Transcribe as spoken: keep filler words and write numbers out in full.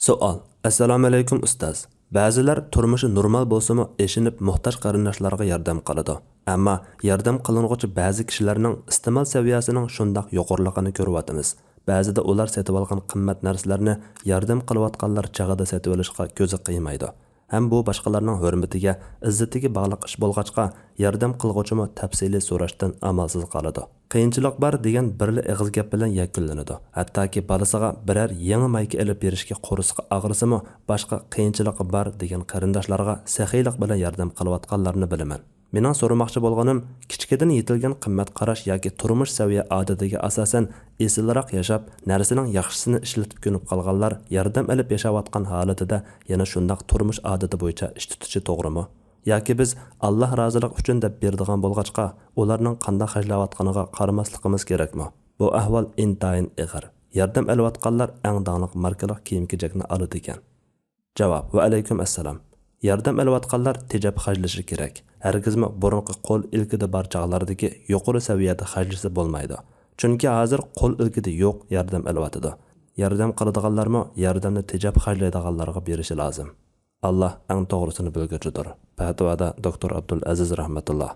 سوئال. ئەسسالامۇئەلەيكۇم ئۇستاز. بەزىلەر تۇرمۇشى نورمال بولسىمۇ ئېشىنىپ موھتاج قېرىنداشلارغا ياردەم قىلىدۇ. ئەمما ياردەم قىلىنغۇچى بەزى كىشىلەرنىڭ ئىستېمال سەۋىيەسىنىڭ شۇنداق يۇقىرىلىقىنى كۆرۈۋاتىمىز. بەزىدە ئۇلار سېتىۋالغان قىممەت نەرسىلەرنى ياردەم قىلىۋاتقانلار چېغىدا سېتىۋېلىشقا كۆزى قىيمايدۇ. ھەم بۇ باشقىلارنىڭ ھۆرمىتىگە، ئىززىتىگە باغلىق ئىش بولغاچقا، ياردەم قىلغۇچىمۇ تەپسىلىي سوراشتىن ئامالسىز قالىدۇ. قىيىنچىلىق بار دېگەن بىرلا ئېغىز گەپ بىلەن يەكۈنلىنىدۇ. ھەتتاكى بالىسىغا بىرەر يېڭى مايكا ئېلىپ بېرىشكە قورسىقى ئاغرىسىمۇ، باشقا قىيىنچىلىقى بار دېگەن قېرىنداشلارغا سېخىيلىق بىلەن ياردەم قىلىۋاتقانلارنى بىلىمەن. مېنىڭ سورىماقچى بولغىنىم، كىچىكىدىن يېتىلگەن قىممەت قاراش ياكى تۇرمۇش سەۋىيە ئادىتىگە ئاساسەن ئېسىلراق ياشاپ، نەرسىنىڭ ياخشىسىنى ئىشلىتىپ كۆنۈپ قالغانلار ياردەم ئېلىپ ياشاۋاتقان ھالىتىدە يەنە شۇنداق تۇرمۇش ئادىتى بويىچە ئىش تۇتۇشى توغرىمۇ؟ ياكى بىز ئاللا رازىلىقى ئۈچۈن دەپ بېرىدىغان بولغاچقا، ئۇلارنىڭ قانداق خەجلەۋاتقىنىغا قارىماسلىقىمىز كېرەكمۇ؟ بۇ ئەھۋال ئىنتايىن ئېغىر. ياردەم ئېلىۋاتقانلار ئەڭ داڭلىق ماركىلىق كىيىم-كېچەكنى ئالىدىكەن. جاۋاب: ۋەئەلەيكۇم ئەسسالام. ياردەم ئېلىۋاتقانلار تېجەپ خەجلىشى كېرەك. ھەرگىزمۇ بۇرۇنقى قول ئىلكىدە بار چاغلاردىكى يۇقىرى سەۋىيەدە خەجلىسە بولمايدۇ. چۈنكى ھازىر قول ئىلكىدە يوق ياردەم ئېلىۋاتىدۇ. ياردەم قىلىدىغانلارمۇ ياردەمنى تېجەپ خەجلەيدىغانلارغا بېرىشى لازىم. ئاللا ئەڭ توغرىسىنى بىلگۈچىدۇر. پەتىۋادا دوكتور ئابدۇلئەزىز رەھمەتۇللا.